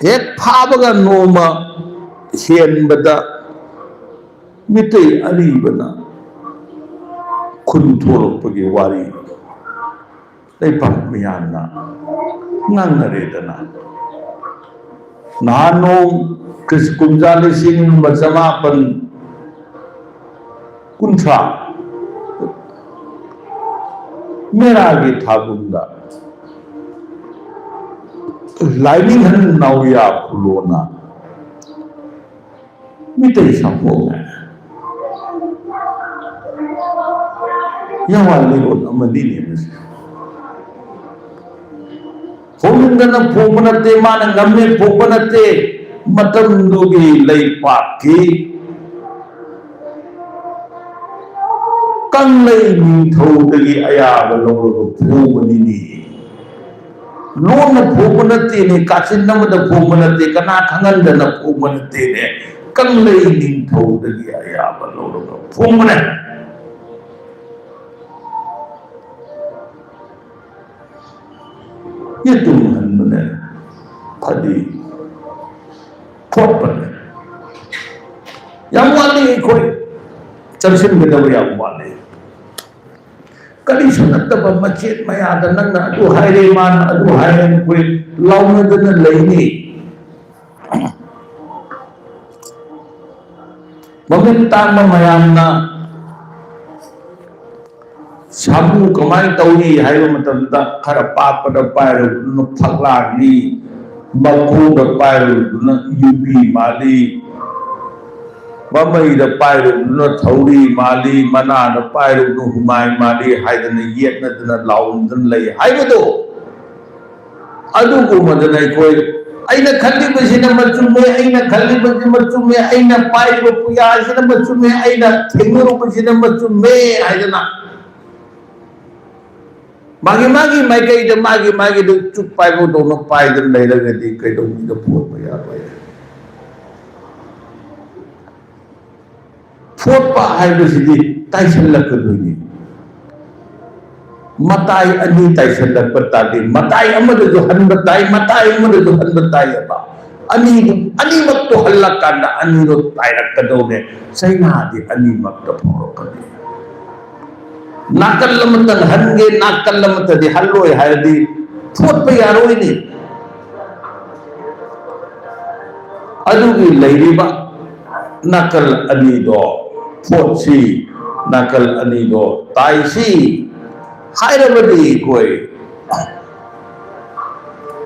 ꯍꯦꯛ ꯐꯥꯕꯒ ꯅꯣꯡꯃ ꯍꯦꯟꯕꯗ ꯃꯤꯇꯩ ꯑꯔꯤꯕꯅ ꯈꯨꯟ ꯊꯣꯛꯂꯛꯄꯒꯤ ꯋꯥꯔꯤ ꯂꯩꯄꯥꯛ ꯃꯤꯌꯥꯝꯅ ꯉꯥꯡꯅꯔꯦꯗꯅ꯫ ꯅꯍꯥꯟ ꯅꯣꯡ ꯈ꯭ꯔꯤꯁ ꯀꯨꯝꯖꯥ ꯂꯤꯁꯤꯡ ꯑꯃ ꯆꯃꯥꯄꯟ ꯀꯨꯟꯊ꯭ꯔꯥ ꯃꯦꯔꯥꯒꯤ ꯊꯥꯕꯨꯡꯗ ꯂꯥꯏꯅꯤꯡꯍꯟ ꯅꯥꯎꯔꯤꯌꯥ ꯈꯨꯂꯣꯅ ꯃꯤꯇꯩ ꯁꯥꯐꯣꯡꯅ ꯌꯥꯋꯥ ꯂꯩꯔꯣꯟ ꯑꯃꯅꯤꯅꯦ ꯃꯁꯤ꯫ ꯍꯧꯅꯤꯡꯗꯅ ꯐꯣꯡꯕ ꯅꯠꯇꯦ, ꯃꯥꯅ ꯉꯝꯃꯦ ꯐꯣꯡꯕ ꯅꯠꯇꯦ꯫ ꯃꯇꯝꯗꯨꯒꯤ ꯂꯩꯄꯥꯛꯀꯤ ꯀꯪꯂꯩ ꯅꯤꯡꯊꯧꯗꯒꯤ ꯑꯌꯥꯕ ꯂꯧꯔꯒ ꯐꯣꯡꯕꯅꯤꯅꯦ꯫ ꯂꯣꯟꯅ ꯐꯣꯡꯕ ꯅꯠꯇꯦꯅꯦ, ꯀꯥꯆꯤꯟ ꯑꯃꯗ ꯐꯣꯡꯕ ꯅꯠꯇꯦ, ꯀꯅꯥ ꯈꯪꯍꯟꯗꯅ ꯐꯣꯡꯕ ꯅꯠꯇꯦꯅꯦ, ꯀꯪꯂꯩ ꯅꯤꯡꯊꯧꯗꯒꯤ ꯑꯌꯥꯕ ꯂꯧꯔꯒ ꯐꯣꯡꯕꯅꯦ꯫ ꯌꯦꯇꯨꯝ ꯍꯟꯕꯅꯦ, ꯐꯗꯤ ꯊꯣꯛꯄꯅꯦ꯫ ꯌꯥꯝ ꯋꯥꯠꯂꯤ ꯑꯩꯈꯣꯏ ꯆꯪꯁꯤꯟꯒꯗꯕ, ꯌꯥꯝ ꯋꯥꯠꯂꯤ꯫ ꯀꯔꯤꯁꯨ ꯅꯠꯇꯕ ꯃꯆꯦꯠ ꯃꯌꯥꯗ ꯅꯪꯅ ꯑꯗꯨ ꯍꯥꯏꯔꯦ, ꯃꯥꯅ ꯑꯗꯨ ꯍꯥꯏꯔꯦ, ꯑꯩꯈꯣꯏ ꯂꯥꯎꯅꯗꯅ ꯂꯩꯅꯤ꯫ ꯃꯃꯤꯠ ꯇꯥꯡꯕ ꯃꯌꯥꯝꯅ ꯁꯥꯃꯨ ꯀꯃꯥꯏꯅ ꯇꯧꯏ ꯍꯥꯏꯕ ꯃꯇꯝꯗ, ꯈꯔ ꯄꯥꯛꯄꯗ ꯄꯥꯏꯔꯨꯕꯗꯨꯅ ꯐꯛꯂꯥꯡꯅꯤ, ꯃꯈꯣꯡꯗ ꯄꯥꯏꯔꯨꯕꯗꯨꯅ ꯌꯨꯕꯤ ꯃꯥꯜꯂꯤ, ꯃꯃꯩꯗ ꯄꯥꯏꯔꯨꯕꯗꯨꯅ ꯊꯧꯔꯤ ꯃꯥꯜꯂꯤ, ꯃꯅꯥꯗ ꯄꯥꯏꯔꯨꯕꯗꯨꯅ ꯍꯨꯃꯥꯏ ꯃꯥꯜꯂꯤ ꯍꯥꯏꯗꯅ ꯌꯦꯠꯅꯗꯅ ꯂꯥꯎꯅꯗꯅ ꯂꯩ ꯍꯥꯏꯕꯗꯣ꯫ ꯑꯗꯨꯒꯨꯝꯕꯗꯨꯅ ꯑꯩꯈꯣꯏ, "ꯑꯩꯅ ꯈꯜꯂꯤꯕꯁꯤꯅ ꯃꯆꯨꯝꯃꯦ, ꯑꯩꯅ ꯈꯜꯂꯤꯕꯁꯤ ꯃꯆꯨꯝꯃꯦ, ꯑꯩꯅ ꯄꯥꯏꯔꯤꯕ ꯄꯨꯌꯥꯁꯤꯅ ꯃꯆꯨꯝꯃꯦ, ꯑꯩꯅ ꯊꯦꯡꯅꯔꯨꯕꯁꯤꯅ ꯃꯆꯨꯝꯃꯦ" ꯍꯥꯏꯗꯅ ꯃꯥꯒꯤ ꯃꯥꯒꯤ ꯃꯥꯏꯀꯩꯗ ꯃꯥꯒꯤ ꯃꯥꯒꯤꯗꯨ ꯆꯨꯞ ꯄꯥꯏꯕꯗꯧꯅ ꯄꯥꯏꯗꯅ ꯂꯩꯔꯒꯗꯤ ꯀꯩꯗꯧꯅꯨꯡꯗ ꯐꯣꯠꯄ ꯌꯥꯔꯣꯏ꯫ ꯐꯣꯠꯄ ꯍꯥꯏꯕꯁꯤꯗꯤ ꯇꯥꯏꯁꯤꯜꯂꯛꯀꯗꯣꯏꯅꯤ꯫ ꯃꯇꯥꯏ ꯑꯅꯤ ꯇꯥꯏꯁꯤꯜꯂꯛꯄ ꯇꯥꯔꯗꯤ, ꯃꯇꯥꯏ ꯑꯃꯗꯁꯨ ꯍꯟꯕ ꯇꯥꯏ, ꯃꯇꯥꯏ ꯑꯃꯗꯁꯨ ꯍꯟꯕ ꯇꯥꯏꯑꯕ꯫ ꯑꯅꯤꯗꯨ, ꯑꯅꯤꯃꯛꯇꯣ ꯍꯜꯂꯀꯥꯟꯗ ꯑꯅꯤꯗꯣ ꯇꯥꯏꯔꯛꯀꯗꯧꯅꯦ꯫ ꯆꯩꯅꯥꯗꯤ ꯑꯅꯤꯃꯛꯇ ꯐꯥꯎꯔꯛꯀꯅꯤ꯫ ꯅꯥꯀꯜ ꯑꯃꯇꯪ ꯍꯟꯒꯦ, ꯅꯥꯀꯜ ꯑꯃꯠꯇꯗꯤ ꯍꯜꯂꯣꯏ ꯍꯥꯏꯔꯗꯤ ꯐꯣꯠꯄ ꯌꯥꯔꯣꯏꯅꯦ꯫ ꯑꯗꯨꯒꯤ ꯂꯩꯔꯤꯕ ꯅꯥꯀꯜ ꯑꯅꯤꯗꯣ ꯐꯣꯠꯁꯤ, ꯅꯥꯀꯜ ꯑꯅꯤꯗꯣ ꯇꯥꯏꯁꯤ ꯍꯥꯏꯔꯕꯗꯤ ꯑꯩꯈꯣꯏ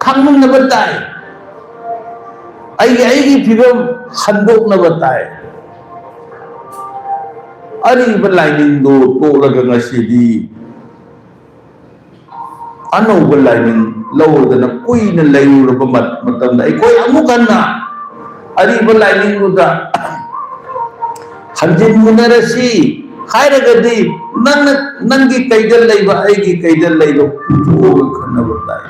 ꯈꯪꯃꯤꯟꯅꯕ ꯇꯥꯏ꯫ ꯑꯩꯒꯤ, ꯑꯩꯒꯤ ꯐꯤꯕꯝ ꯍꯟꯗꯣꯛꯅꯕ ꯇꯥꯏ꯫ ꯑꯔꯤꯕ ꯂꯥꯏꯅꯤꯡꯗꯣ ꯇꯣꯛꯂꯒ ꯉꯁꯤꯗꯤ ꯑꯅꯧꯕ ꯂꯥꯏꯅꯤꯡ ꯂꯧꯔꯗꯅ ꯀꯨꯏꯅ ꯂꯩꯔꯨꯔꯕ ꯃꯠ-, ꯃꯇꯝꯗ ꯑꯩꯈꯣꯏ ꯑꯃꯨꯛ ꯍꯟꯅ ꯑꯔꯤꯕ ꯂꯥꯏꯅꯤꯡꯗꯨꯗ ꯍꯟꯖꯤꯟꯃꯤꯟꯅꯔꯁꯤ ꯍꯥꯏꯔꯒꯗꯤ, ꯅꯪꯅ ꯅꯪꯒꯤ ꯀꯩꯗ ꯂꯩꯕ, ꯑꯩꯒꯤ ꯀꯩꯗ ꯂꯩꯕ ꯄꯨꯊꯣꯛꯑꯒ ꯈꯟꯅꯕ ꯇꯥꯏ꯫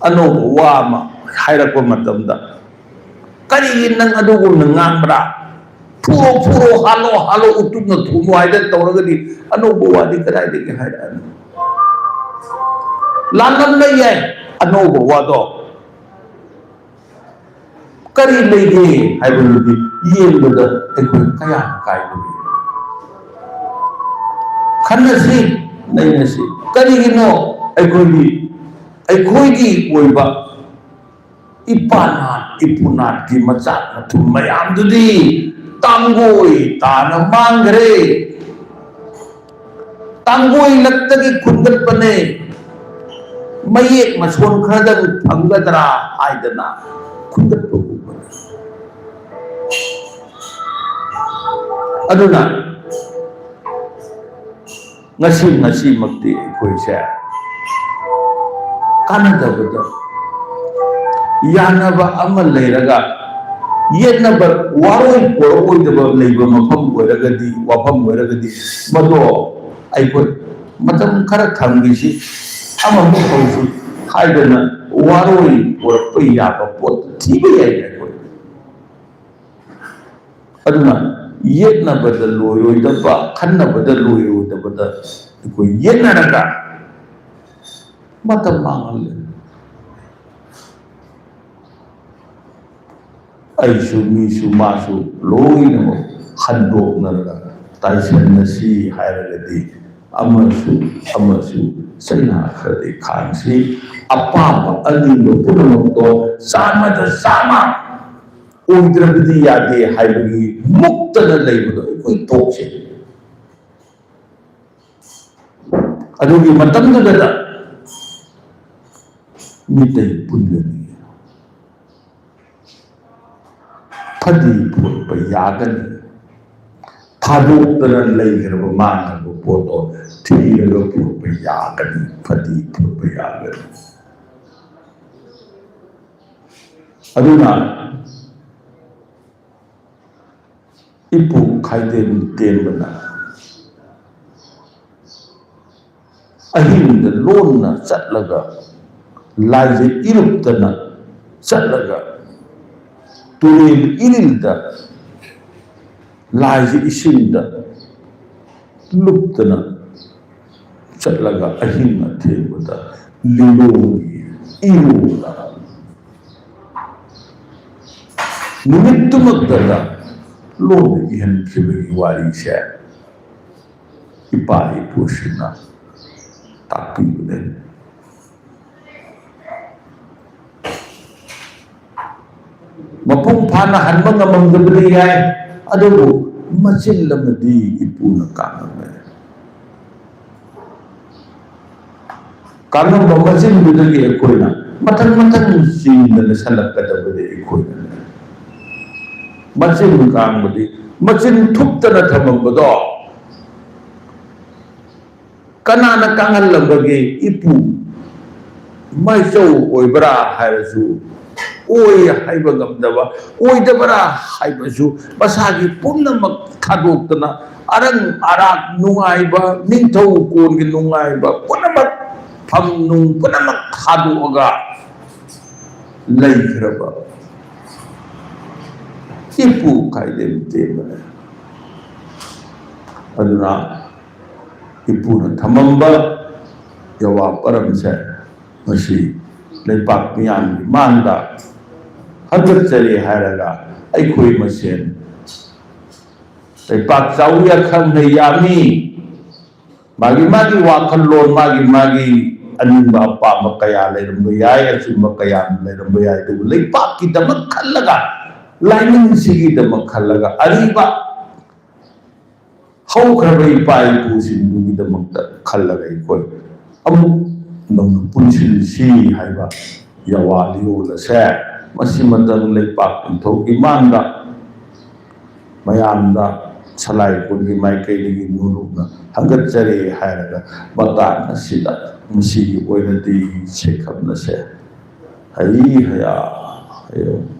ꯑꯅꯧꯕ ꯋꯥ ꯑꯃ ꯍꯥꯏꯔꯛꯄ ꯃꯇꯝꯗ, "ꯀꯔꯤꯒꯤ ꯅꯪ ꯑꯗꯨꯒꯨꯝꯅ ꯉꯥꯡꯕ꯭ꯔꯥ? ꯐꯨꯔꯣ, ꯐꯨꯔꯣ, ꯍꯥꯠꯂꯣ, ꯍꯥꯠꯂꯣ, ꯎꯇꯨꯞꯅ ꯊꯣꯝꯃꯣ" ꯍꯥꯏꯗꯅ ꯇꯧꯔꯒꯗꯤ, ꯑꯅꯧꯕ ꯋꯥꯗꯤ ꯀꯗꯥꯏꯗꯒꯤ ꯍꯥꯏꯔꯛꯑꯅꯤ? ꯂꯥꯟꯂꯝꯕ ꯌꯥꯏ, ꯑꯅꯧꯕ ꯋꯥꯗꯣ ꯀꯔꯤ ꯂꯩꯒꯦ ꯍꯥꯏꯕꯗꯨꯗꯤ ꯌꯦꯡꯕꯗ ꯑꯩꯈꯣꯏ ꯀꯌꯥ ꯀꯥꯏꯕꯒꯦ? ꯈꯟꯅꯁꯤ, ꯅꯩꯅꯁꯤ꯫ ꯀꯔꯤꯒꯤꯅꯣ ꯑꯩꯈꯣꯏꯒꯤ, ꯑꯩꯈꯣꯏꯒꯤ ꯑꯣꯏꯕ ꯏꯄꯥ ꯅꯥꯠ, ꯏꯄꯨ ꯅꯥꯠꯀꯤ ꯃꯆꯥꯛ ꯃꯊꯨꯝ ꯃꯌꯥꯝꯗꯨꯗꯤ ꯇꯥꯡꯒꯣꯏ ꯇꯥꯅ ꯃꯥꯡꯈ꯭ꯔꯦ꯫ ꯇꯥꯡꯒꯣꯏ ꯂꯛꯇꯒꯤ ꯈꯨꯟꯒꯠꯄꯅꯦ꯫ ꯃꯌꯦꯛ ꯃꯁꯣꯟ ꯈꯔꯗꯪ ꯐꯪꯒꯗ꯭ꯔꯥ ꯍꯥꯏꯗꯅ ꯈꯨꯟꯒꯠꯄꯒꯨꯝꯕꯅꯤ꯫ ꯑꯗꯨꯅ ꯉꯁꯤ, ꯉꯁꯤꯃꯛꯇꯤ ꯑꯩꯈꯣꯏꯁꯦ ꯀꯥꯟꯅꯗꯕꯗ ꯌꯥꯅꯕ ꯑꯃ ꯂꯩꯔꯒ, ꯌꯦꯠꯅꯕ, ꯋꯥꯔꯣꯏ ꯄꯣꯔꯛꯑꯣꯏꯗꯕ ꯂꯩꯕ ꯃꯐꯝ ꯑꯣꯏꯔꯒꯗꯤ, ꯋꯥꯐꯝ ꯑꯣꯏꯔꯒꯗꯤ, ꯃꯗꯣ ꯑꯩꯈꯣꯏ ꯃꯇꯝ ꯈꯔ ꯊꯝꯈꯤꯁꯤ, ꯑꯃꯃꯨꯛ ꯇꯧꯁꯤ ꯍꯥꯏꯗꯅ ꯋꯥꯔꯣꯏ ꯄꯣꯔꯛꯄ ꯌꯥꯕ ꯄꯣꯠ ꯊꯤꯕ ꯌꯥꯏ ꯑꯩꯈꯣꯏ꯫ ꯑꯗꯨꯅ ꯌꯦꯠꯅꯕꯗ ꯂꯣꯏꯔꯣꯏꯗꯕ, ꯈꯟꯅꯕꯗ ꯂꯣꯏꯔꯣꯏꯗꯕꯗ ꯑꯩꯈꯣꯏ ꯌꯦꯠꯅꯔꯒ ꯃꯇꯝ ꯃꯥꯡꯍꯜꯂꯦ꯫ ꯑꯩꯁꯨ, ꯃꯤꯁꯨ, ꯃꯥꯁꯨ ꯂꯣꯏꯅꯃꯛ ꯍꯟꯗꯣꯛꯅꯔꯒ ꯇꯥꯏꯁꯟꯅꯁꯤ ꯍꯥꯏꯔꯒꯗꯤ, ꯑꯃꯁꯨ ꯑꯃꯁꯨ ꯆꯩꯅꯥ ꯈꯔꯗꯤ ꯈꯥꯡꯁꯤ꯫ ꯑꯄꯥꯝꯕ ꯑꯅꯤꯡꯕ ꯄꯨꯝꯅꯃꯛꯇꯣ ꯆꯥꯝꯃꯗ ꯆꯥꯝꯃ ꯑꯣꯏꯗ꯭ꯔꯕꯗꯤ ꯌꯥꯗꯦ ꯍꯥꯏꯕꯒꯤ ꯃꯨꯛꯇꯅ ꯂꯩꯕꯗꯣ ꯑꯩꯈꯣꯏ ꯇꯣꯛꯁꯦ꯫ ꯑꯗꯨꯒꯤ ꯃꯇꯝꯗꯨꯗ ꯃꯤꯇꯩ ꯄꯨꯟꯒꯅꯤ, ꯐꯗꯤ ꯐꯨꯠꯄ ꯌꯥꯒꯅꯤ, ꯊꯥꯗꯣꯛꯇꯅ ꯂꯩꯈ꯭ꯔꯕ ꯃꯥꯡꯈ꯭ꯔꯕ ꯄꯣꯠꯇꯣ ꯊꯤꯔꯒ ꯄꯨꯔꯛꯄ ꯌꯥꯒꯅꯤ, ꯐꯗꯤ ꯐꯨꯠꯄ ꯌꯥꯒꯅꯤ꯫ ꯑꯗꯨꯅ ꯏꯄꯨ ꯈꯥꯏꯗꯦꯝ ꯇꯦꯝꯕꯅ ꯑꯍꯤꯡꯗ ꯂꯣꯟꯅ ꯆꯠꯂꯒ, ꯂꯥꯏꯖ ꯏꯔꯨꯞꯇꯅ ꯆꯠꯂꯒ, ꯇꯨꯔꯦꯜ ꯏꯔꯤꯜꯗ ꯂꯥꯏꯖ ꯏꯁꯤꯡꯗ ꯂꯨꯞꯇꯅ ꯆꯠꯂꯒ ꯑꯍꯤꯡ ꯑꯊꯦꯡꯕꯗ ꯂꯤꯂꯣꯡꯒꯤ ꯏꯔꯣꯗ ꯅꯨꯃꯤꯠꯇꯨꯃꯛꯇꯗ ꯂꯣꯟꯅ ꯏꯍꯟꯈꯤꯕꯒꯤ ꯋꯥꯔꯤꯁꯦ ꯏꯄꯥ ꯏꯄꯨꯁꯤꯡꯅ ꯇꯥꯛꯄꯤꯕꯅꯤ꯫ ꯃꯄꯨꯡ ꯐꯥꯅ ꯍꯟꯕ ꯉꯝꯃꯝꯗꯕꯗꯤ ꯌꯥꯏ, ꯑꯗꯨꯕꯨ ꯃꯆꯤꯜ ꯑꯃꯗꯤ ꯏꯄꯨꯅ ꯀꯥꯡꯉꯝꯃꯦ꯫ ꯀꯥꯡꯉꯝꯕ ꯃꯆꯤꯟꯗꯨꯗꯒꯤ ꯑꯩꯈꯣꯏꯅ ꯃꯊꯪ ꯃꯊꯪ ꯆꯤꯡꯗꯅ ꯁꯜꯂꯛꯀꯗꯕꯗꯤ ꯑꯩꯈꯣꯏꯅ꯫ ꯃꯆꯤꯟ ꯀꯥꯡꯕꯗꯤ, ꯃꯆꯤꯟ ꯊꯨꯞꯇꯅ ꯊꯝꯃꯝꯕꯗꯣ ꯀꯅꯥꯅ ꯀꯥꯡꯍꯜꯂꯝꯕꯒꯦ? ꯏꯄꯨ ꯃꯥꯏꯆꯧ ꯑꯣꯏꯕ꯭ꯔꯥ ꯍꯥꯏꯔꯁꯨ, ꯑꯣꯏ ꯍꯥꯏꯕ ꯉꯝꯗꯕ, ꯑꯣꯏꯗꯕ꯭ꯔꯥ ꯍꯥꯏꯕꯁꯨ, ꯃꯁꯥꯒꯤ ꯄꯨꯝꯅꯃꯛ ꯊꯥꯗꯣꯛꯇꯅ, ꯑꯔꯪ ꯑꯔꯥꯛ ꯅꯨꯡꯉꯥꯏꯕ, ꯅꯤꯡꯊꯧ ꯀꯣꯟꯒꯤ ꯅꯨꯡꯉꯥꯏꯕ ꯄꯨꯝꯅꯃꯛ, ꯐꯝ ꯅꯨꯡ ꯄꯨꯝꯅꯃꯛ ꯊꯥꯗꯣꯛꯑꯒ ꯂꯩꯈ꯭ꯔꯕ ꯏꯄꯨ ꯈꯥꯏꯗꯦꯝ ꯇꯦꯝꯕꯅꯦ꯫ ꯑꯗꯨꯅ ꯏꯄꯨꯅ ꯊꯝꯃꯝꯕ ꯌꯥꯋꯥ ꯄꯔꯝꯁꯦ ꯉꯁꯤ ꯂꯩꯄꯥꯛ ꯃꯤꯌꯥꯝꯒꯤ ꯃꯥꯡꯗ ꯍꯟꯒꯠꯆꯔꯤ ꯍꯥꯏꯔꯒ, ꯑꯩꯈꯣꯏ ꯃꯁꯦꯟ ꯂꯩꯄꯥꯛ ꯆꯥꯎꯏ ꯑꯈꯪꯅ ꯌꯥꯝꯃꯤ꯫ ꯃꯥꯒꯤ ꯃꯥꯒꯤ ꯋꯥꯈꯜꯂꯣꯟ, ꯃꯥꯒꯤ ꯃꯥꯒꯤ ꯑꯅꯤꯡꯕ ꯑꯄꯥꯝꯕ ꯀꯌꯥ ꯂꯩꯔꯝꯕ ꯌꯥꯏ, ꯑꯆꯨꯝꯕ ꯀꯌꯥ ꯂꯩꯔꯝꯕ ꯌꯥꯏ, ꯑꯗꯨꯕꯨ ꯂꯩꯄꯥꯛꯀꯤꯗꯃꯛ ꯈꯜꯂꯒ, ꯂꯥꯏꯅꯤꯡꯁꯤꯒꯤꯗꯃꯛ ꯈꯜꯂꯒ, ꯑꯔꯤꯕ ꯍꯧꯈ꯭ꯔꯕ ꯏꯄꯥ ꯏꯄꯨꯁꯤꯡꯗꯨꯒꯤꯗꯃꯛꯇ ꯈꯜꯂꯒ ꯑꯩꯈꯣꯏ ꯑꯃꯨꯛ ꯅꯧꯅ ꯄꯨꯟꯁꯤꯟꯁꯤ ꯍꯥꯏꯕ ꯌꯥꯋꯥ ꯂꯤꯌꯣꯜ ꯑꯁꯦ ꯃꯁꯤꯃꯇꯪ ꯂꯩꯄꯥꯛ ꯅꯤꯡꯊꯧꯒꯤ ꯃꯥꯡꯗ ꯃꯌꯥꯝꯗ ꯁꯂꯥꯏ ꯀꯨꯟꯒꯤ ꯃꯥꯏꯀꯩꯗꯒꯤ ꯅꯣꯂꯨꯛꯅ ꯍꯪꯒꯠꯆꯔꯤ ꯍꯥꯏꯔꯒ ꯃꯇꯥꯡ ꯑꯁꯤꯗ ꯉꯁꯤꯒꯤ ꯑꯣꯏꯅꯗꯤ ꯁꯦꯈꯝꯅꯁꯦ꯫ ꯍꯩ ꯍꯌꯥ꯫ Yeah.